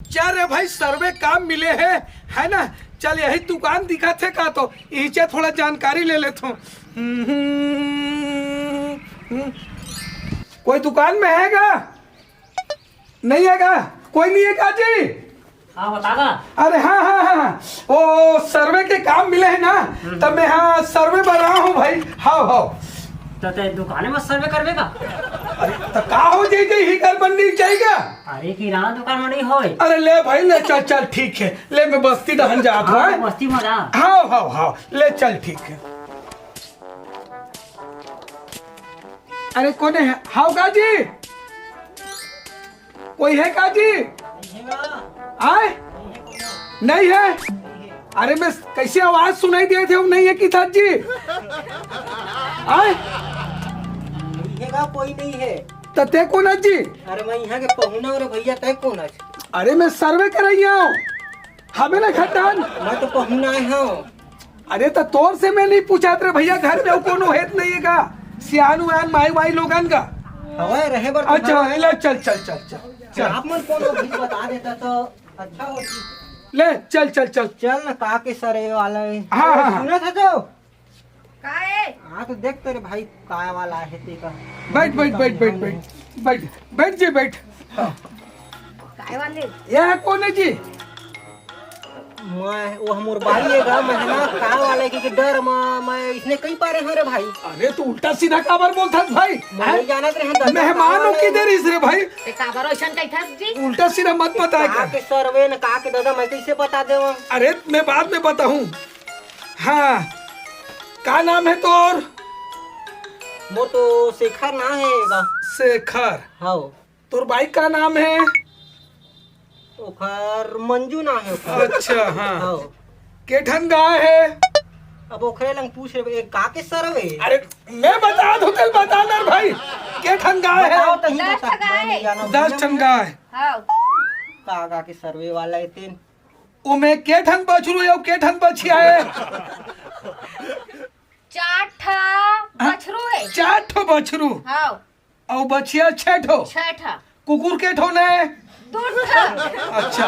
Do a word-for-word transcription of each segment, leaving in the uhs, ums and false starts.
चल रे भाई, सर्वे काम मिले हे, है ना? चल, यही दुकान दिखत हे का, तो इहिचे थोड़ा जानकारी ले लेथों। हम्म, हम्म, हम्म। कोई दुकान में हे का? नहीं हे का? कोई नहीं हे का जी? हाँ, बता ना। अरे हाँ, हाँ, हाँ, हाँ। ओ, सर्वे के काम मिले हे ना, हम्म। तब मैं हाँ सर्वे बर आए हँव भाई। हाँ, हाँ। तो ते दुकाने में सर्वे करबे का? अरे, तो का हो जाई, जाई ही कर बन नहीं जाएगा? अरे, किराना दुकान में नहीं होय। अरे ले भाई, ले चल, चल ठीक हे। ले मैं बस्ती डहन जात हँव, हाँ, हैं? बस्ती में जा। हाँ, हाँ, हाँ, ले चल ठीक हे। अरे कोन हे? हाँ का जी? कोई हे का जी? आय? नहीं हे? अरे मैं कैसे आवाज सुनाई देत हे, नहीं हे किथस जी? आय? नहीं हे का, कोई नहीं हे। त ते कोन हस जी? अरे मैं इहाँ के पहुना हँव रे भैया, तैं कोन हस? अरे मैं सर्वे करइया हँव। हबे ना खटान। मैं तो पहुना आए हँव। अरे त तोर से मैं नहीं पूछत रे भैया, घर में अउ कोनो हे त नहीं हे का? सियान उयान माई वाई लोगन का। हवय रहे बर तो अच्छा, हवय। ले चल, चल, चल, चल, चल। आप मन कोनो भी बता देता तो अच्छा होती। ले चल, चल, चल। चल ना, का के सर्वे वाला हे। हाँ, हाँ, हाँ। सुनत हस तो? का हे? हाँ, तो देख तेरे भाई काय वाला हे तेका। बैठ, बैठ, बैठ, बैठ, बैठ, बैठ, बैठ जी, बैठ। हाँ। काय वाले? ये कोन हे जी? मैं, वो मोर बाई हे गा, मैं ना काय वाला हे कि, कि डर म, मैं इसने कई पारे हँव रे भाई। अरे, तू उल्टा सीधा काबर बोलथस भाई? मैं हैं? नहीं जानत रहे हँव, ददा मेहमान का हो वाला कि हे। देर इस रे भाई? ते काबर अइसन कहिथस जी? उल्टा सीधा मत बताया का कर। के सर्वे न का के ददा, मैं कैसे बता देवँव? अरे, मैं बाद में बताहूँ। हाँ, का नाम हे तोर? मोर तो शेखर नाम हे गा। शेखर। हाँ। तोर बाई का नाम हे? ओखर मंजू नाम हे ओखर। अच्छा, हाँ। हाँ। के ठन गाय हे? अब ओखरे लंग पूछ रे, एक का के सर्वे? अरे, मैं बता दूँ, तेल बता ना भाई। के ठन गाय हे? बताओ, तहीं दस बता, ठन गाय। मैं नहीं जानव। दस ठन गाय। हाँ। का, का के सर्वे वाला हे तेन? ओमे के ठन बछरू हे अउ के ठन बछिया हे? चार ठा हाँ, बछरू हे। चार ठो बछरू। हाँ। अउ बछिया छह ठो। छह ठा। कुकुर के ठो ने? दू ठा। अच्छा।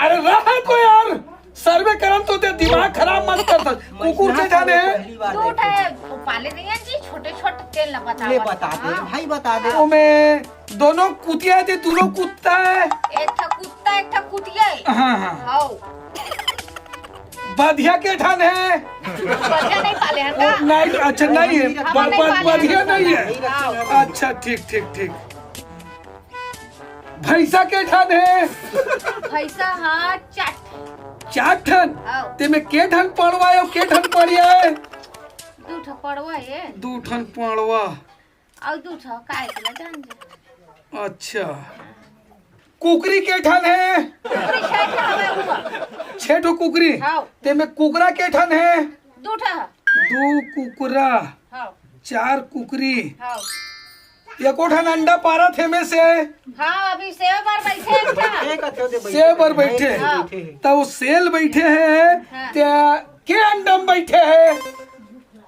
अरे रहा तो यार, सर्वे करन तो ते दिमाग खराब मत कर। कुकुर के ठा ने? दू ठा। पाले नहीं हे जी, छोटे छोटे तेल ला बता। ले बता दे हाँ। भाई, बता दे। ओमे दोनों कुतिया हे, दूनों कुत्ता हे। एक ठा कुत्ता, एक ठा कुतिया हे। हाँ, हाँ। हाँ। बधिया के ठन हे? बधिया नहीं पाले हन ओ, का? नहीं, अच्छा, नहीं हे। ब-, ब-, बधिया नहीं हे। हाँ। अच्छा, ठीक, ठीक, ठीक। भैंसा के ठन हे? भैंसा, हाँ, चार ठन। चार ठन? हाँ। तेमे के ठन पड़वा हे अउ के ठन पड़िया हे? दू ठन पड़वा हे। दू ठन पड़वा। अउ दू ठो काय के ला जान जा। अच्छा। कुकरी के ठन हे? कुकरी छह ठो हवय हुआ। छह ठो कुकरी? हाँ। तेमे कुकरा के ठन हे? दू ठो। दू कुकरा। हाँ। चार कुकरी। हाँ। एको ठन अंडा पारत हे में से? हाँ, अभी सेव बर बैठे हे एक ठा। सेव बर बैठे। हाँ। त वो सेल बैठे हे, हाँ। त्या के अंडा में बैठे हे?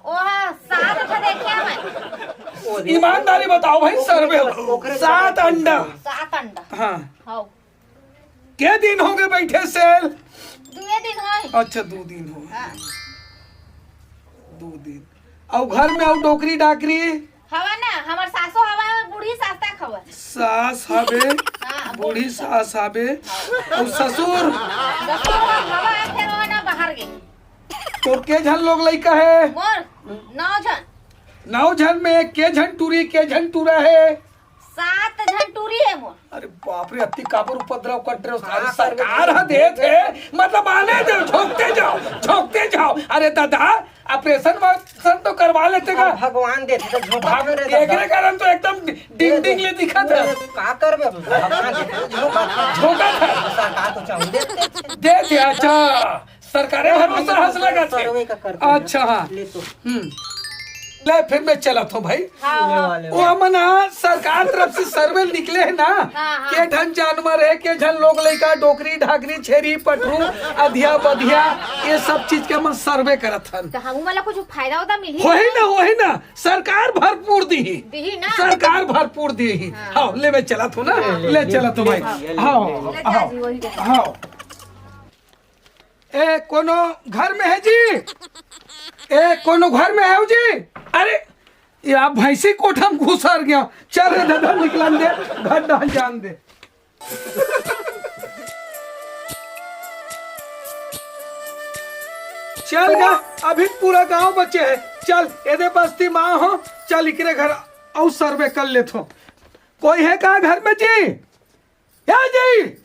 ओहा, सात ठो देखे हवय। ईमानदारी बताओ भाई, सर्वे हो। ओकरे सात अंडा। सात अंडा। हाँ। हौ। के दिन हो गए बैठे सेल? दुए दिन होय। अच्छा, दू दिन हो गए। हाँ। दू दिन। अउ घर में अउ डोकरी डाकरी? हवा ना, हमर सासो हवा, बूढ़ी सास तक हवा। सास हवे, हाँ, बूढ़ी बूढ़ी सास हवे। हाँ। अउ ससुर? ससुर हवा, फिर वो ना बाहर गए। तोर के झन लोग लइका हे? मोर नौ झन। नौ झन में के झन टूरी, के झन टूरा हे? सात झन टूरी हे मोर। अरे बाप रे, अति काबर उपद्रव करत रहे हो? अरे हाँ, सरकार ह देत हे, मतलब आने दे, झोंकते जाओ, झोंकते जाओ। अरे दादा, ऑपरेशन वॉपरेशन तो करवा लेते का? हाँ, भगवान देथे तो झोंका भाग, क्यों रे दादा? एकरे कारण तो एकदम डिंग डिंग ले दिखत हे। अरे, का करबे? भगवान देथे तो झोंका। झोंका था। सरकार तो चाहू देथे। देथे, अच्छा। सरकारे भरोसा हंस लगा थे। सर्वे का करते हैं। अच्छा, हाँ। ले तो। हम्म। ले, फिर मैं चलत हूँ भाई। हाँ, हाँ। वो हमन ह सरकार तरफ से सर्वे निकले हे ना, हाँ, हाँ। के झन जानवर हे, के झन लोग लइका, डोकरी, ढाकरी, छेरी, पठरू, अधिया, बधिया, ये सब चीज के हमन सर्वे करत हन। तो हमू मन ला कुछ फायदा उदा मिलही? होही ना, होही ना, सरकार भरपूर दीही। दीही ना? सरकार भरपूर दीही। हाँ। हाँ, ले मैं चलत हूँ ना, ले, ले, ले, ले चलत हूँ भाई। ले, ले, हाँ, ले, ले, हाँ, ले, हाँ। ए, कोनो घर में है जी? ए, कोनो घर में है जी? अरे, ये आप भैंसी कोठा में घुसर गया। चल रे दादा, निकलन दे, घर डाल जान दे। चल गा, अभी पूरा गांव बचे है। चल, एदे बस्ती माँ हो, चल इकरे घर अउ सर्वे कर लेथो। कोई है का घर में जी? या जी?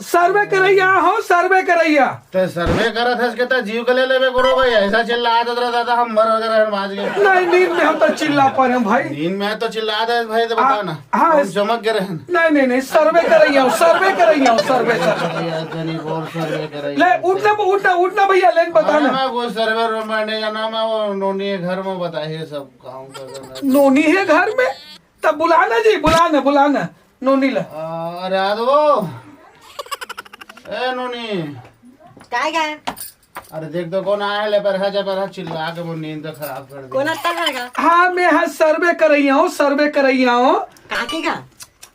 सर्वे करैया हो, सर्वे करैया। ते सर्वे करत हस के ते जीव के ले लेबे करो भाई, ऐसा चिल्लात रहा दादा, हम मर गए रहन, बाज गए। नहीं, नींद में हम तो चिल्ला पा रहे हैं भाई। नींद में तो चिल्ला दे भाई, तो बताओ ना। हाँ, हम चमक गए रहन। नहीं, नहीं, नहीं, सर्वे करैया हो, सर्वे करैया हो, सर्वे, सर्वे। यार, तनी बोल सर्वे करैया। ले, उठना, उठना, उठना भैया, लेन बताना। मैं वो सर्वे रोमाने जाना, मैं वो नोनी घर में बताइए सब काम कर देना। नोनी है घर में? तब बुलाना जी, बुलाना, बुलाना नोनी ला। आ, अरे यादवो, ए नोनी। काय का? अरे देख तो कौन आया ले, पर है जब चिल्ला के वो नींद खराब कर दी। कौन आता घर का? हाँ, मैं हाँ सर्वे करैया हूँ, सर्वे करैया हूँ। काके का?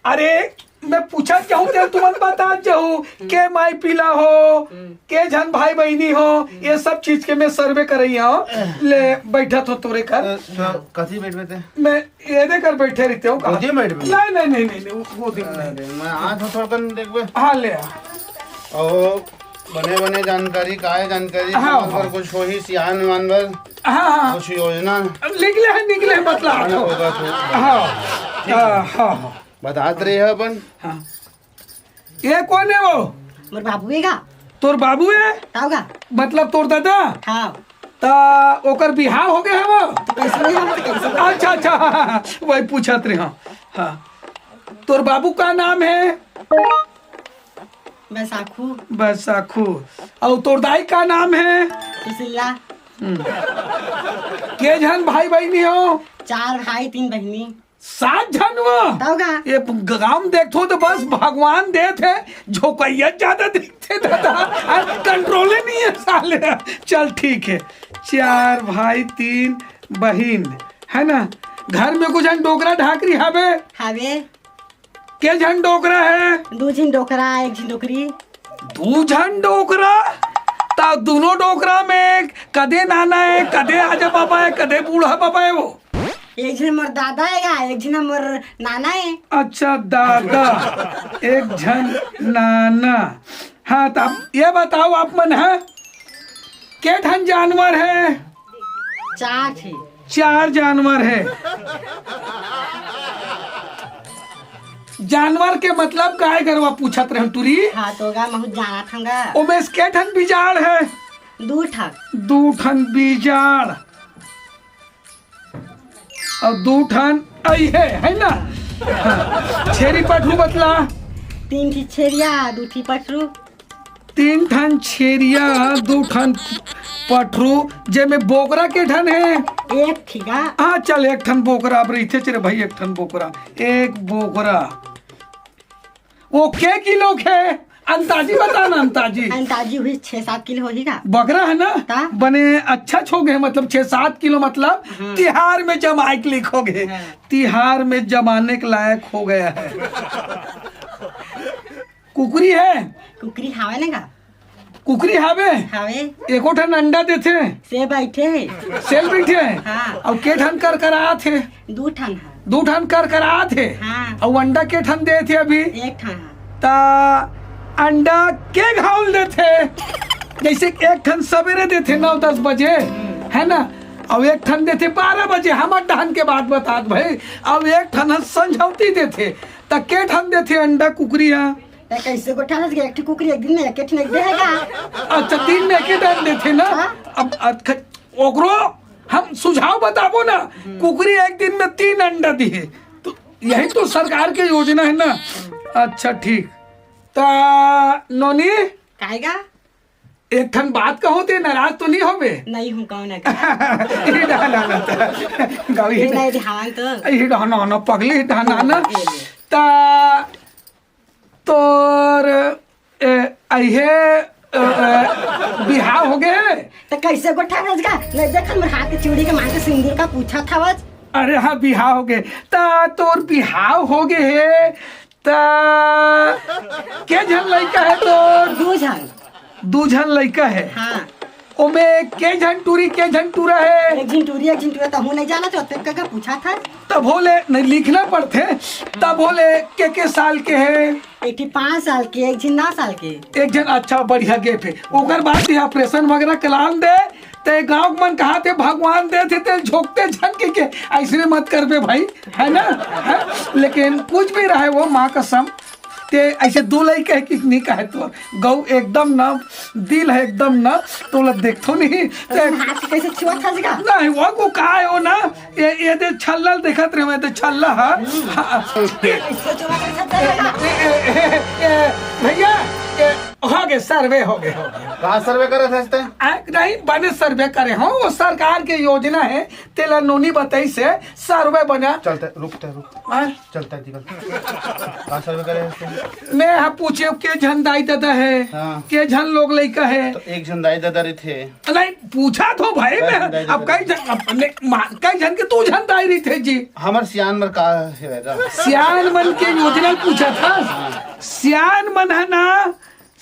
अरे मैं पूछा चाहूँ ते तुमन बता चाहू के माई पीला हो, के झन भाई बहिनी हो, ये सब चीज के मैं सर्वे करैया हूँ। ले बैठा तो तोरे कर। अ, तो कथी बैठबे ते? मैं एदे कर बैठे रहिते हो का? गोदी में बैठबे? नहीं, नहीं, नहीं, नहीं, नहीं, वो गोदी में नहीं। अरे, मैं आ तो थोड़कन देखबे। हाँ, ले आ। ओ, बने, बने जानकारी, काय जानकारी, हाँ, हाँ। कुछ होही सियान वान बर, हाँ, हाँ। कुछ योजना। अब निकले हैं, निकले हैं, बतला। हाँ, होगा तो। हाँ, हाँ, हाँ। बतात रहे हैं अपन। हाँ। ये कौन है वो? मोर बाबू है का? तोर बाबू है? ताऊ का? मतलब तोर दादा? हाँ। ता ओकर बिहाव हो गया है वो? तो कैसे नहीं हम, कैसे? अच्छा, अच्छा, हाँ, हाँ, हाँ, वही पूछत रहे, हाँ, हाँ। तोर बाबू का नाम है? बैसाखू। बैसाखू। और तोर दाई का नाम है? सुशीला। हम्म। के झन भाई बहिनी हो? चार भाई, तीन बहिनी। सात झन वो? तब का? ये गांव में देखथो तो बस भगवान देत हे, झोकैया ज्यादा दिखथे दादा, और कंट्रोले नहीं है साले। चल ठीक है, चार भाई तीन बहिन, है ना? घर में कुछ झन डोकरा ढाकरी हवे? हवे। के झन डोकरा है? दू झिन डोकरा, एक झिन डोकरी। दू झन डोकरा? ता दोनों डोकरा में कदे नाना है, कदे आजा बाबा है, कदे बूढ़ा बाबा है वो? एक झन मोर दादा है या एक झन मोर नाना है। अच्छा दादा, एक झन नाना। हाँ, तो अब ये बताओ आप मन है, के ठन जानवर है? चार ठी। चार जानवर है। जानवर के मतलब काय गरवा पूछत रहन टुरी? हाँ, तो गा महू जानत हंगा। ओमे से के ठन बिजाड़ है? दू ठन। दू ठन बिजाड़। और दू ठन आई है, है ना? हाँ। छेरी पठरू बतला। तीन ठी छेरिया, दू ठी पठरू। तीन ठन छेरिया, दू ठन पठरू, जेमे बोकरा के ठन है? एक ठी का। हाँ, चल, एक ठन बोकरा अब रहिथे, रे भाई, एक ठन बोकरा, एक बोकरा। वो के किलो के? अंताजी बता ना, अंताजी। अंताजी हुई छह सात किलो होही का? बकरा है ना? ता? बने अच्छा छो गए, मतलब छह सात किलो, मतलब हाँ। तिहार में जमाए के लायक हो गए। हाँ। तिहार में जमाने के लायक हो गया है। कुकरी है? कुकरी हावे ना का? कुकरी हावे? हावे। एको ठन अंडा देथे? से बैठे है। सेल बैठे है? हाँ। अउ के ठन करकरात हे? दू ठन है। दू ठन करकरात हे? हाँ। अउ अंडा के ठन देथे अभी? एक ठन है। ता अंडा के घाव ल देथे? जैसे एक ठन सवेरे देथे नौ दस बजे, हम्म। है ना? अउ एक ठन देथे बारह बजे, हमर डहन के बात बतात भाई। अउ एक ठन ह संझौती देथे, त के ठन देथे अंडा कुकरी ह? त कैसे गोठा हस गे? एक ठी कुकरी एक दिन में एक ठन एक दे है का? अच्छा, दिन में एक ठन देथे ना? हाँ। अब, अब ख-, ओकरो हम सुझाव बताबो ना, हम्म। कुकरी एक दिन में तीन अंडा दिहे, तो यही तो सरकार के योजना है ना। अच्छा, ठीक। त नोनी? काहे गा? एक ठन बात कहूं, ते नाराज तो नहीं होबे? नहीं हूं, कौन है? ये डाना ना था। गाँव ये ये नहीं ध्यान तो। ये डाना ना, पगली डाना ना। ये ले। ता तोर, ए, अइहे, अ, अ, बिहाव हो गे? तो कैसे गोठा रजगा? नहीं देखन मोर हाथ के चूड़ी के मांग के सिंदूर का पूछा था आज। अरे हाँ, बिहाव हो गे। ता तोर बिहाव हो गे हे, ता के झन लइका हे तोर? दू झन। दू झन लइका हे। हाँ। ओमे के झन टूरी, के झन टूरा हे? एक झन टूरी, एक झन टूरा, तहूं नहीं जाना चाहते, का, का पूछा था? तब होले, नहीं लिखना पड़थे, तब होले के के साल के हे? एक ठी पाँच साल के, एक झन नौ साल के। एक झन, अच्छा, बढ़िया gap हे। ओकर बाद ये operation वगैरह करान दे, ते गांव के मन कहा थे भगवान दे थे, ते झोंकते झन के, के ऐसने मत करबे भाई, है ना? है? लेकिन कुछ भी रहे वो, माँ कसम, ते ऐसे दू लइका हे कि नहीं कहे तो गौ एकदम ना दिल हे एकदम ना, तोला देखथो नहीं। ते हाथ से कैसे छुआ था जी का? नहीं, वो को का हे वो ना, ये, ये दे छल्ला देखत रहे, मैं तो छल्ला हा। हाँ। इसको चुमा कर सकता है ना? ए, ए, ए, ए, भैया, ए, हो गे, survey हो गे, हो गे। का survey करे थे इसते? आ, नहीं, बने survey करे हो, वो सरकार के योजना हे, तेला नोनी बताइस हे, survey बना। चलते, रुकते, रुकते। हाँ? चलता है, निकल। का survey करे हे? मैं हा पूछे, के झन दाई ददा हे, हाँ। के झन लोग लइका हे। तो एक झन दाई ददा रहिथे। नहीं, पूछा तो भाई मैं, दाई ददा अब कई झन, अब ने, मा-, कई झन के दू झन दाई रहिथे जी। हमर सियान मन का हे दादा? सियान मन के योजना पूछा था। हाँ। सियान मन हे ना,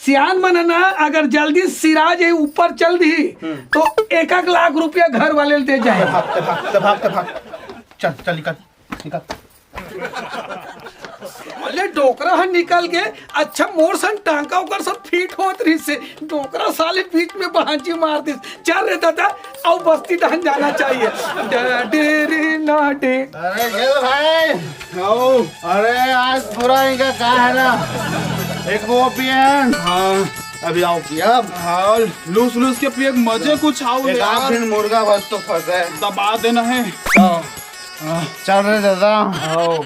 सियान मन हे ना, अगर जल्दी सिरा जे ऊपर चल दी, हम्म। तो एक एक लाख रुपया घर वाले दे जाए। भाग, भाग, भाग, भाग। चल, चल, निकल। निकल। अरे डोकरा ह निकल गे। अच्छा मोर संग टांका ओकर सब fit होत रहिस हे। डोकरा साले बीच में बांझी मार दिस। चल रे दादा, अउ बस्ती डहन जाना चाहिए। डा डे रे ना डे। अरे गेल भाई। आओ। अरे आज पूरा इनका का हे ना, एक वो पियन। हाँ। अभी आओ पिया। हाँ, लूस लूस के पिए, मजे कुछ आओ एक यार। आध दिन मुर्गा बस तो फंसे। दबा देना हे। हाँ। चल रे दादा। आओ।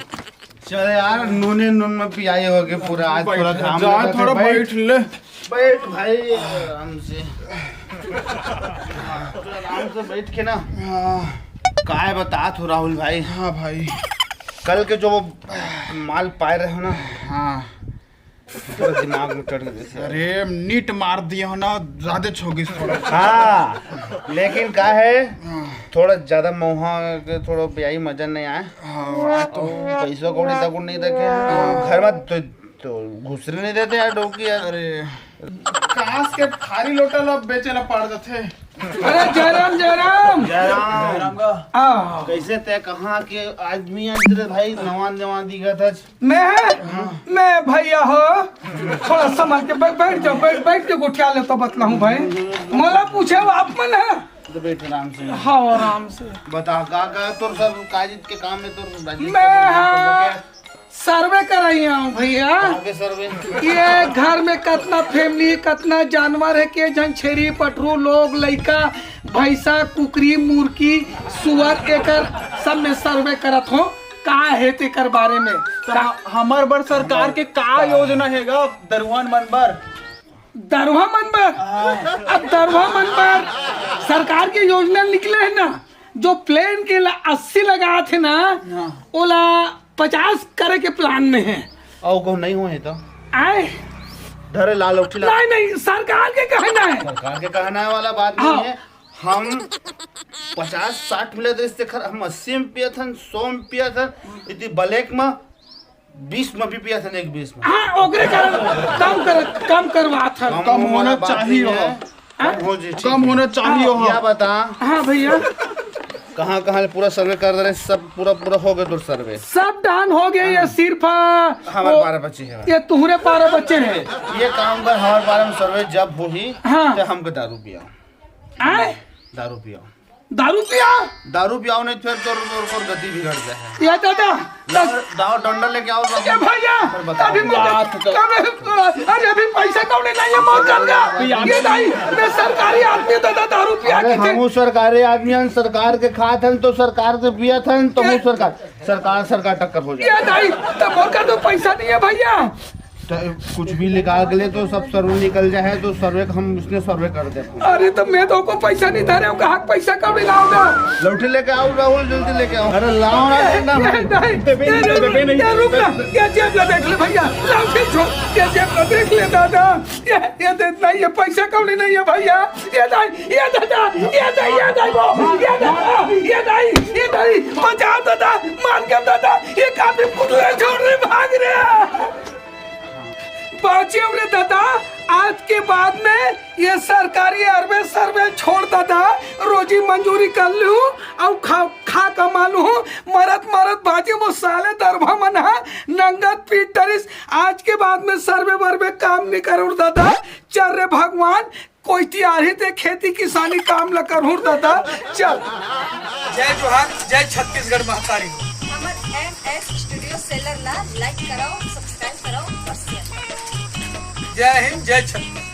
चल यार, नूने नून में पियाई हो गे पूरा, आज बैठ, थोड़ा घाम जा, लगा थोड़ा थे, बैठ। बैठ ले। बैठ भाई, आराम से। आराम से बैठ के ना। हाँ। काय बतात हो राहुल भाई? हाँ भाई। कल के जो वो माल पाए रहे हो ना, हाँ। पूरा दिमाग में चढ़ गए थे। अरे, नीट मार दिए हो ना, ज्यादा छोगिस थोड़ा। हाँ, लेकिन का हे, हाँ। थोड़ा ज्यादा मौहा के थोड़ा ब्याही मजा नहीं आए। हाँ, आए तो। और पैसा कौड़ी तक नहीं रखे। हाँ। घर में तो, तो घुसरे नहीं देते यार, डौकी यार। अरे, कांस के थारी लोटा ला बेचे ला पड़ जाथे। अरे, जयराम, जयराम। जयराम। आ। कैसे तय कहाँ के आदमी आज रे भाई, नवा नवा दिखत हे। मैं, मैं भैया हो, थोड़ा संभल के बै-, बैठ जाओ, बैठ, बैठ के गोठिया ले तो बतलाहूँ भाई। मोला पूछे हो आप मन हे? तो बैठ आराम से। हाँ, आराम से। बता, का, का तोर सब काजित के काम में तोर राजी मैं, हाँ, survey कराई हूँ भैया। आगे survey। ये घर में कतना family, कतना जानवर हे, के झन छेरी, पठरू, लोग, लइका, भैंसा, कुकरी, मुर्गी, सुअर, एकर सब में survey करत हो। का हे तेकर बारे में? तो का ह-, हमर बर सरकार के का योजना हे गा दरुहन मन बर? दरुहा मन बर? हाँ। अब दरुहा मन बर सरकार के योजना निकले हे ना, जो plane के ला अस्सी लगात हे ना, हाँ। ओला पचास करे के plan में हे। अउ कहूँ नहीं होही तो? आए? धरे लाल उठी ला। नहीं, नहीं, सरकार के कहना हे। सरकार के कहना हे वाला बात नहीं हाँ। हे। हम पचास साठ मिलत रहिस तेखर, हम अस्सी में पियत हन, सौ में पियत हन, इति black में बीस में भी पियत हन, एक बीस में। हाँ, ओकरे कारण कम कर, कम करवात हन। कम होना चाहिए। हाँ? कम हो जी, ठीक कम है। होना चाहिए हाँ। हो। या बता। हाँ भैया। कहाँ, कहाँ ले पूरा survey कर दे रहे, सब पूरा, पूरा हो गए तोर survey। सब डहन हो गए, ये सिर्फ, आ, हमारे वो, बारह बच्चे हैं। ये तुहरे बारह बच्चे हैं। ये काम कर, हमारे बारह में survey जब होही, हाँ। तो हमको दारू पिया। आए? दारू पिया। दारू पिया? दारू पियाओ नहीं, फिर तोर, तोर, तोर गति बिगड़ जाए। ये दादा, दाव, दाव डंडा लेके आओ, ये भैया, फिर बताओ। अभी मुझे, बात तो अरे, अरे, अभी पैसा कौड़ी नहीं हे, मौत कर गया। ये नहीं, मैं सरकारी आदमी, दादा, दारू पिया अरे, के थे। हमू सरकारी आदमी हन, सरकार के खात हन, तो सरकार के पियत हन, तो ये हमू सरकार, सरकार, सरकार टक्कर हो जाए। ये नहीं, तो मोर का तो पैसा नहीं हे, भैया। कुछ भी निकाल के ले तो सब सर्वे निकल जाए, तो सर्वे हम उसने सर्वे कर दे। अरे तो मैं तो को पैसा नहीं धरे हूँ, कहाँ पैसा कब लाओगा? लौटे लेके आओ राहुल, जल्दी लेके आओ। अरे लाओ ना, ना, ना। ये नहीं, ये नहीं, ये रुक ना, ये जेब ला देख ले भैया, लाओ फिर छोड़, ये जेब ला देख ले दादा, ये, ये दे, नहीं, ये पैसा कौड़ी नहीं है भैया, ये नहीं, ये दादा, ये नहीं, ये नहीं, वो, ये दादा, ये नहीं, ये नहीं, बचाओ दादा, मार के दादा, ये काफी पुतले छोड़ रहे, भाग रहे। बाँचेव रे दादा, आज के बाद में ये सरकारी अर्बे सर्वे छोड़ दादा, रोजी मंजूरी कर लूँ अउ खा, खा कमा लूँ, मरत मरत बाँचे वो साले दरभा मन हा नंगत पीट डरिस। आज के बाद में सर्वे वर्वे काम नहीं करूँ दादा, चल रे भगवान, कोई तियारी ते खेती किसानी काम ल करहूँ दादा, चल। जय जोहार, जय छत्तीसगढ़ महतारी। हमर एम एस स्टूडियो सेलर ला लाइक कराओ, सब्सक्राइब कराओ और शेयर कराओ। जय हिंद, जय छत्तीसगढ़।